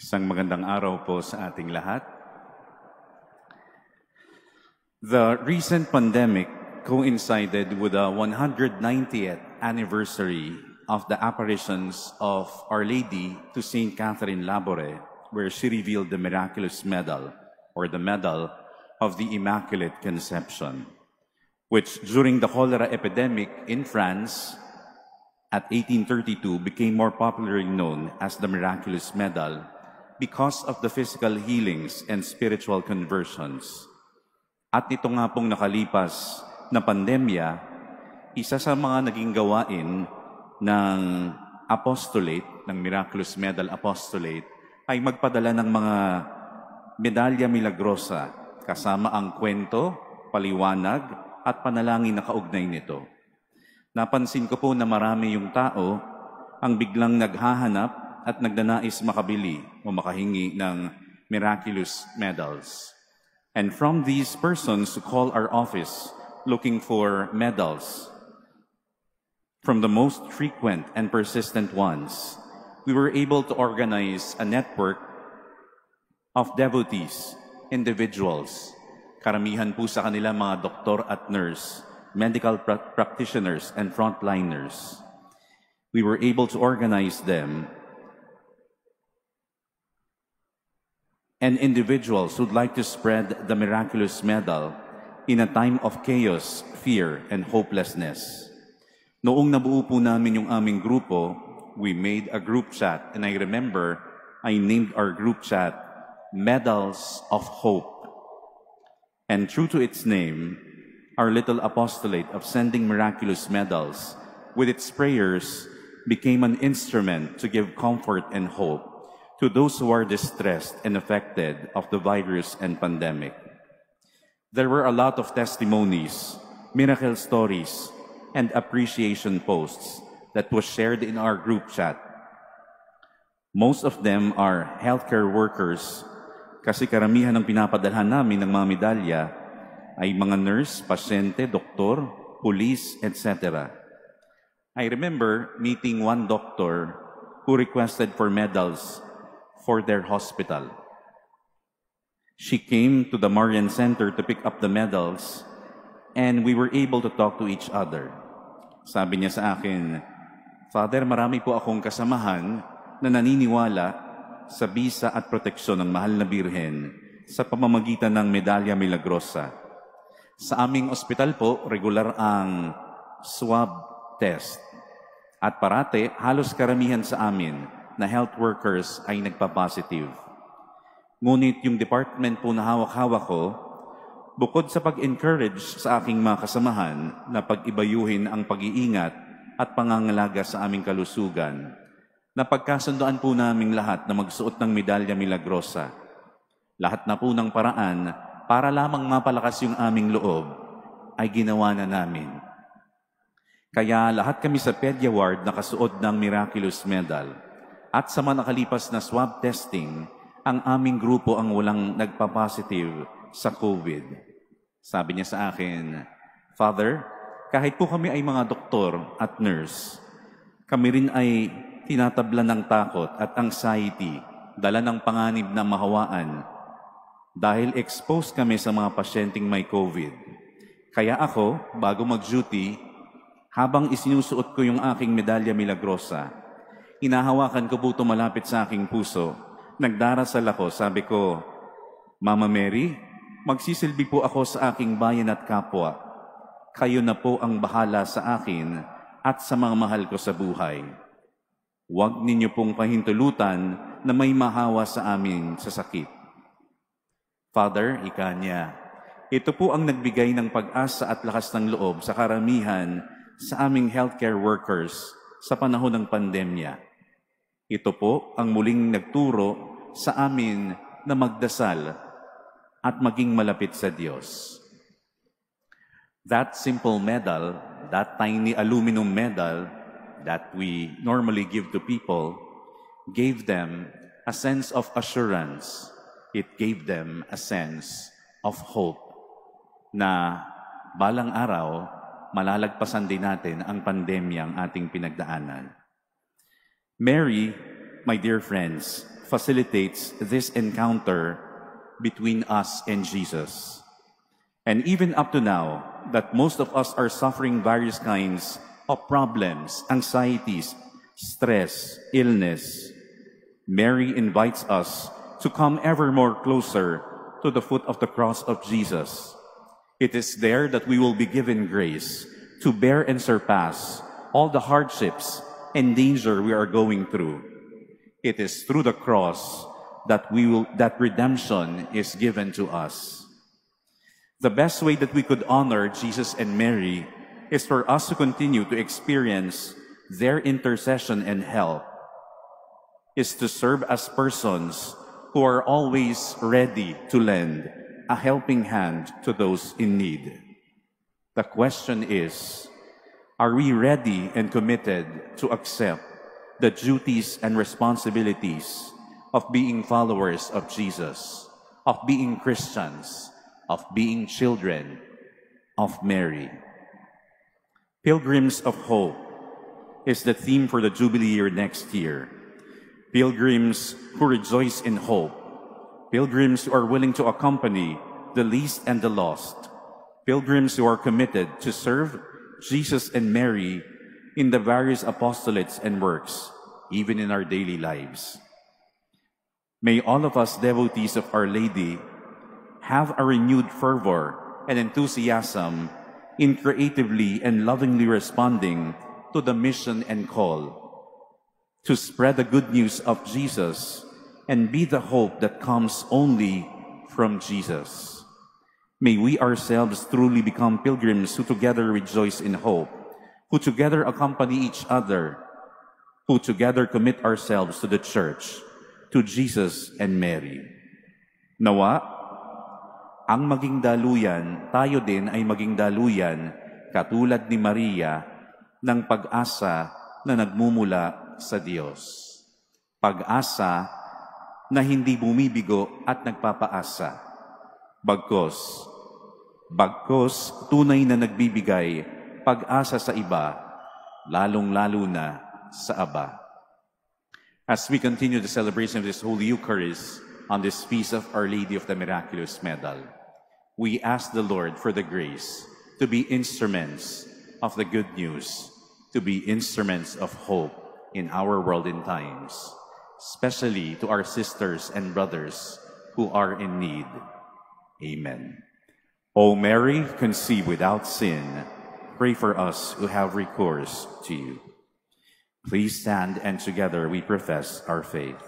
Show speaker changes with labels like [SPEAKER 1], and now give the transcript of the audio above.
[SPEAKER 1] Isang magandang araw po sa ating lahat. The recent pandemic coincided with the 190th anniversary of the apparitions of Our Lady to St. Catherine Labouré, where she revealed the miraculous medal, or the medal of the Immaculate Conception, which during the cholera epidemic in France at 1832 became more popularly known as the miraculous medal because of the physical healings and spiritual conversions. At nito nga pong nakalipas na pandemya, isa sa mga naging gawain ng apostolate, ng Miraculous Medal Apostolate, ay magpadala ng mga medalya milagrosa kasama ang kwento, paliwanag, at panalangin na kaugnay nito. Napansin ko po na marami yung tao ang biglang naghahanap at nagnanais makabili o makahingi ng miraculous medals. And from these persons who call our office looking for medals, from the most frequent and persistent ones, we were able to organize a network of devotees, individuals, karamihan po sa kanila mga doktor at nurse, medical practitioners and frontliners. We were able to organize them and individuals who'd like to spread the miraculous medal in a time of chaos, fear, and hopelessness. Noong nabuo po namin yung aming grupo, we made a group chat, and I remember I named our group chat Medals of Hope. And true to its name, our little apostolate of sending miraculous medals with its prayers became an instrument to give comfort and hope to those who are distressed and affected of the virus and pandemic. There were a lot of testimonies, miracle stories, and appreciation posts that was shared in our group chat. Most of them are healthcare workers kasi karamihan ng pinapadalhan namin ng mga medalya ay mga nurse, pasyente, doktor, police, etc. I remember meeting one doctor who requested for medals for their hospital. She came to the Marian Center to pick up the medals, and we were able to talk to each other. Sabi niya sa akin, "Father, marami po akong kasamahan na naniniwala sa bisa at proteksyon ng mahal na Birhen sa pamamagitan ng Medalya Milagrosa. Sa aming ospital po, regular ang swab test. At parate, halos karamihan sa amin na health workers ay nagpa-positive. Ngunit yung department po na hawak-hawak ko, bukod sa pag-encourage sa aking mga kasamahan na pag-ibayuhin ang pag-iingat at pangangalaga sa aming kalusugan, napagkasundoan po naming lahat na magsuot ng Medalya Milagrosa. Lahat na po ng paraan para lamang mapalakas yung aming loob ay ginawa na namin. Kaya lahat kami sa Pedia Ward nakasuot ng Miraculous Medal. At sa mga nakalipas na swab testing, ang aming grupo ang walang nagpa-positive sa COVID." Sabi niya sa akin, "Father, kahit po kami ay mga doktor at nurse, kami rin ay tinatablan ng takot at anxiety, dala ng panganib na mahawaan dahil exposed kami sa mga pasyenteng may COVID. Kaya ako, bago mag-duty, habang isinusuot ko yung aking Medalya Milagrosa, hinahawakan ko po ito malapit sa aking puso. Nagdarasal ako, sabi ko, 'Mama Mary, magsisilbi po ako sa aking bayan at kapwa. Kayo na po ang bahala sa akin at sa mga mahal ko sa buhay. Huwag ninyo pong pahintulutan na may mahawa sa amin sa sakit.' Father," ika niya, "ito po ang nagbigay ng pag-asa at lakas ng loob sa karamihan sa aming healthcare workers sa panahon ng pandemya. Ito po ang muling nagturo sa amin na magdasal at maging malapit sa Diyos." That simple medal, that tiny aluminum medal that we normally give to people, gave them a sense of assurance. It gave them a sense of hope na balang araw, malalagpasan din natin ang pandemyang ating pinagdaanan. Mary, my dear friends, facilitates this encounter between us and Jesus. And even up to now, that most of us are suffering various kinds of problems, anxieties, stress, illness, Mary invites us to come ever more closer to the foot of the cross of Jesus. It is there that we will be given grace to bear and surpass all the hardships and danger we are going through. It is through the cross that redemption is given to us. The best way that we could honor Jesus and Mary is for us to continue to experience their intercession and help, is to serve as persons who are always ready to lend a helping hand to those in need. The question is, are we ready and committed to accept the duties and responsibilities of being followers of Jesus, of being Christians, of being children of Mary? Pilgrims of Hope is the theme for the Jubilee year next year. Pilgrims who rejoice in hope. Pilgrims who are willing to accompany the least and the lost. Pilgrims who are committed to serve Jesus and Mary in the various apostolates and works, even in our daily lives. May all of us devotees of Our Lady have a renewed fervor and enthusiasm in creatively and lovingly responding to the mission and call to spread the good news of Jesus and be the hope that comes only from Jesus. May we ourselves truly become pilgrims who together rejoice in hope, who together accompany each other, who together commit ourselves to the Church, to Jesus and Mary. Nawa, ang maging daluyan, tayo din ay maging daluyan, katulad ni Maria, ng pag-asa na nagmumula sa Diyos. Pag-asa na hindi bumibigo at nagpapaasa. Bagkus tunay na nagbibigay pag-asa sa iba, lalong-lalo na sa aba. As we continue the celebration of this Holy Eucharist on this feast of Our Lady of the Miraculous Medal, we ask the Lord for the grace to be instruments of the good news, to be instruments of hope in our world and times, especially to our sisters and brothers who are in need. Amen. O Mary, conceived without sin, pray for us who have recourse to you. Please stand, and together we profess our faith.